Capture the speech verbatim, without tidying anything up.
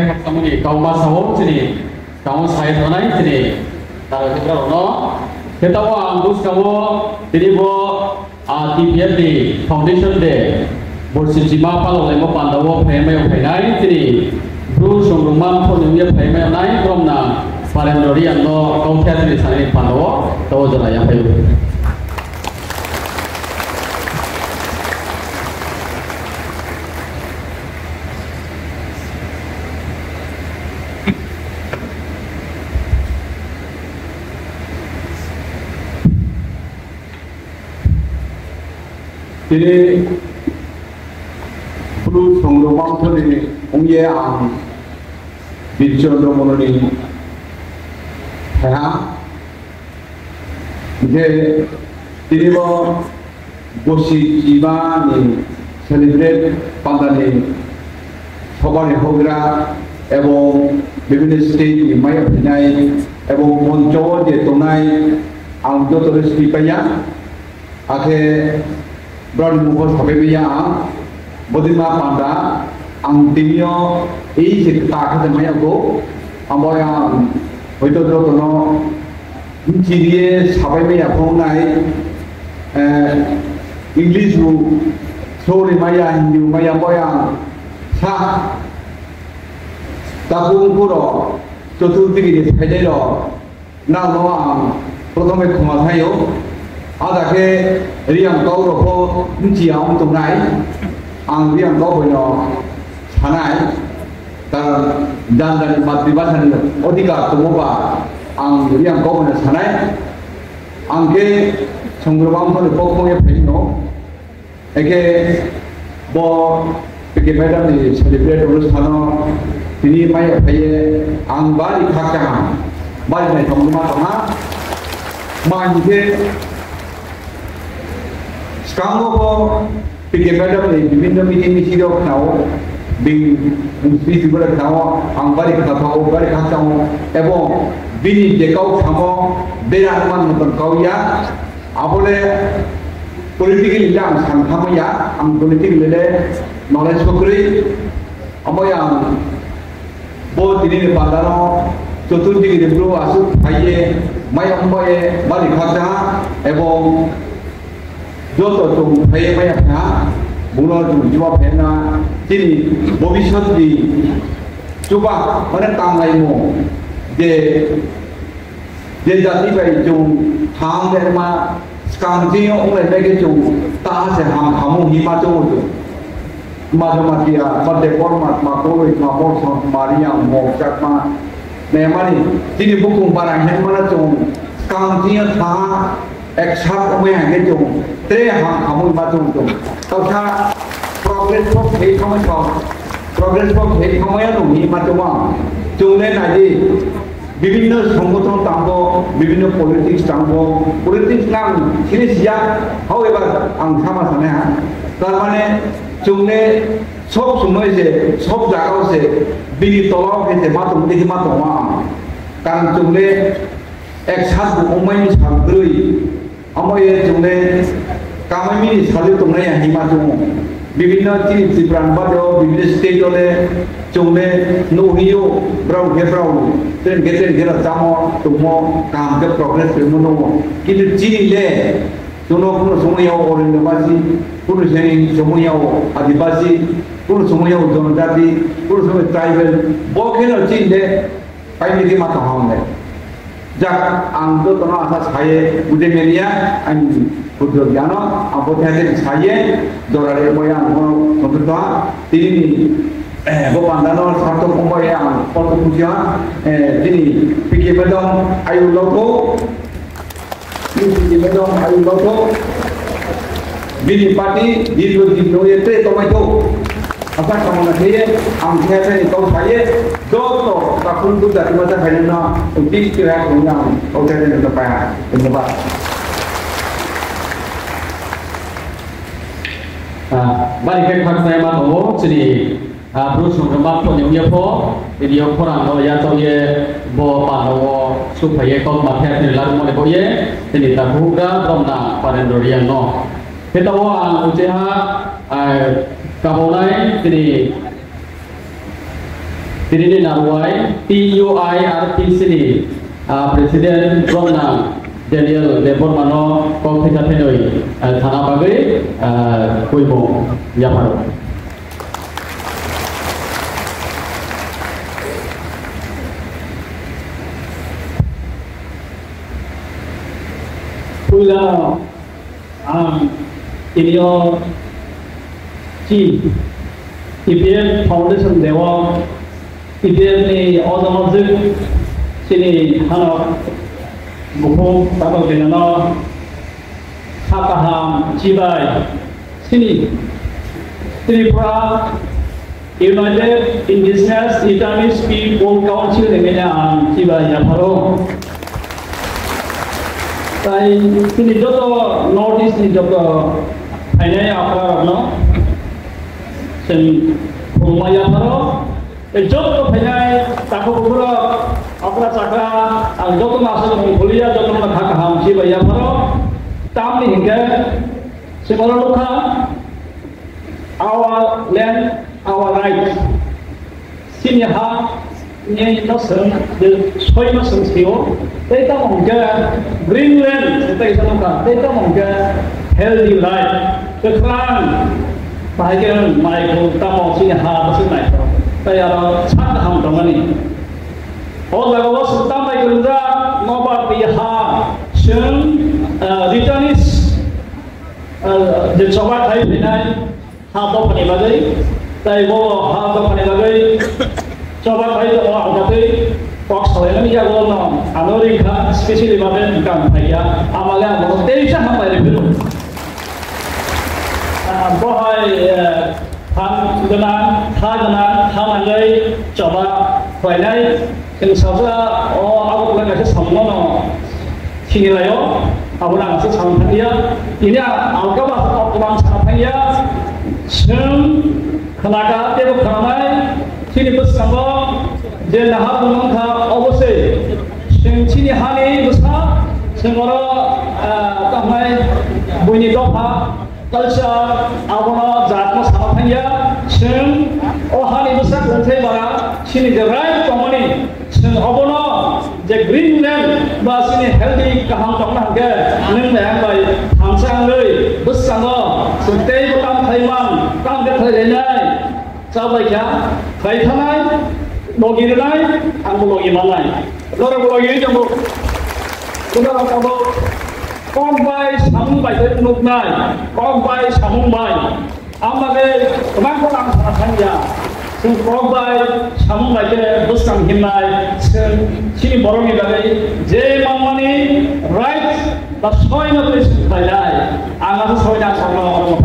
Khakchangmani kauma sao chini kauma sai thanai chini tara hwnkra rokno. Khe tamo ang buskamo tini bo, ah, T P F ni Foundation Day borsi chima palok laimo pandao phaimai phainai chini Bru Songrongma Mthoh ni wngya phaimai nai Bromna Parendra Reang no kauthai chini sanani pandao tao jora yaphaio. Tini Bru Songrongma Mthoh ni wngye ang Bir Chandra Mono ni thaiha. Hingke tini bo bosi chima ni celebrate panda ni sobha ni houhgra ebong bibhinno state ni maya phainai ebong moncho o je tongnai ang joto no sini paiya. Akhe borokni mungbo sabai maya ang, bodima panda ang tini o ei se ta khe maya go, amo ang hoito jotono bchiriye sabai maya phone nai, eh, English bo sorry maya, Hindi bo maya, boya sa takhuk bukhuk rok, chotur digini phainai rok, Nangno ang prothome khoma thaio. Ada khe Reang kok rok pho bchiya wng tongnai. Ang Reang kok bai no sanai. Karon jani jani matribhasha ni odhikar tongo ba ang Reang kok bai no sanai. Ang khe Songrongma Mthoh ni pokho ye phai no. Eke bo P K madam ni celebrate onusthano tini maya phaiye ang bari khakchang, bari naithok ma tongha. Ma hinkhe swkango bo P K madam ni bibinno meeting ni siro khnao, bini speech ni bwrwi khnao, ang bari khatao, bari khakchang, ebong bini jekau samo bera man moton kauya. Abole politically le ang san khamaya, ang politically le knowledge kwrwi. Amo yang bo tini ni pandano chotur digi ni bru asuk phaiye, maya mbaye bari khakjaha, ebong joto chung phaiye maya kha, buno chung chuba phaina, chini bobisot ni chuba, mane tanglaimo je Je jati bai chwng thang de ma skang jing ong lai bai ke chwng ta se ham hamu hi ma chwng chwng. Ma jama tia, ma de bor ma, ma koi, ma bor son, ma ri yang mo chak ma. Ne mani, tini bukung barang hen mana chwng skang jing tha ek sak ong yang ke chwng tre ham hamu ma chwng chwng. Tau sa progress ko hei khamai chwng. Progress ko hei khamai ya nung hi ma chwng. Chwng le na di. Bibhinno songothon tangbo, bibhinno politics tangbo, politics nang sini siya, however, ang sama sana ha. Tar mane, chungne sob somoi se, sob jagao se, bini tolao khe se ma tong, dikhi ma tong ma. Karon chungne ek sat bo umai ni sal brwi, Amo ye chwng le kamai mini salwi tongnai ya hima chwng. Bibinno chini Tripura ni bade o bibinno state o le chwng le nuhio brao khe brao tren khe tren khe rw chamo tongmo kaham khe progress tongmo nungo. Kintu chini le chwngno kunu somoi yao Orindo basi, kunu somoi yao Adibasi, kunu somoi yao Jonojati, kunu somoi tribal. Bo kheno chini le Paini di mata hong le. Jak, ang to tono asa saye, uje menia, ang kudro giano, ang bote hate saye, dorare moya ang hono, sontu to, tini ni, eh, bo pandano, sarto kombo ya, ang, poto kuja, eh, tini, piki bedong, ayu loto, Bini party dirgo din no ye tre tongmai tho. Asa kamona khe ye, ang khe khe ni tong kha ye, joto takhuk duk jati masa khaina na, uti kira kong yang, kong khe ni tong kha. Dhanyabad. Ah, bari khe khakchangma tongo, chini Ah, Bru Songrongma Mthoh ni wngya pho, video khorang no yachawi ye bo pano o suphai ye kok ma khe phir larmoni bo ye, tini ta bugra Bromna Parendra Reang no. Khe tamo ang uche ha, ah, kabonai tini Tini narwai T U I R P C ni, ah, President Romnang Daniel Debbarma no kok thai thai noi, ah, thana bagwi, ah, kuimung yapharo. Puila ang tini o chi T P F Foundation Day o T P F ni o jama jwk chini hano bukhuk tabok dinano kha kaham chibai chini Tripura United Indigenous Returnees People Council ni mene ang chibai yapharo. Tai chini joto North East ni joto phainai okra rokno chwng khulumma yapharo. Tei joto phainai takhuk bukhurok okra chakra ang joto no aswk mung khuliya, joto no kha kaham chibai yapharo. Tamni hinkhe chwng oro nukha, our land, our right. Chini ha ni no swng, soi no swng sio. Tei tamo hwnkhe Greenland, tei sa nukha. Tei tamo hwnkhe healthy life. Kwkhwrang bahai khe mai kho tamo chini ha bwswk naithok. Tei aro sak kaham tongmani. O jaga o swng tambai kwrwngjak nobar twi ha. Chwng, ah, returnees, ah, je choba khai phainai ha dophani bagwi, tei bo ha dophani bagwi choba khai tongo ang tei kok salainani yago no ano ringkha specially babe wngkha ang phaiya amale ang bono teisa hambai rw phuru. Ah, bohai, eh, Thang gwnang, tha gwnang, tha nangwi choba khlainai. Chwng sajla o Agartala kaisa samungno sinilaio, abono ang aswk sana thangya. Tini ang alka basa kok kwbang sana thangya. Chwng khnaka teibo khnanai, chini bwskango je naha bumung kha, obo se chwng chini hani bwsa, chwng oro, ah, tamo hwnai buini dopha, culture, abono jatno sana thangya, chwng o hani bwsa kwrwngthai bara, chini je right tongmani, chwng obono je Greenland ba chini healthy kaham tongna hwnkhe, nwng bai ang bai thansa wngwi bwskango chwng teibo kam khlaiman, kam khe khlai lainai, chabai kha, khlai thanai, logi rwnai, angbo logi mannai. Norok logi tongo. Norok abo kok bai samung bai khe nuknai, kok bai samung bai. Ang bagwi kwbang kok ang sana thangya. Chwng kok bai samung bai khe bwskang himnai, chwng chini borokni bagwi je manmani right ba soino twi chwng khlainai. Ang abo soina sakno oro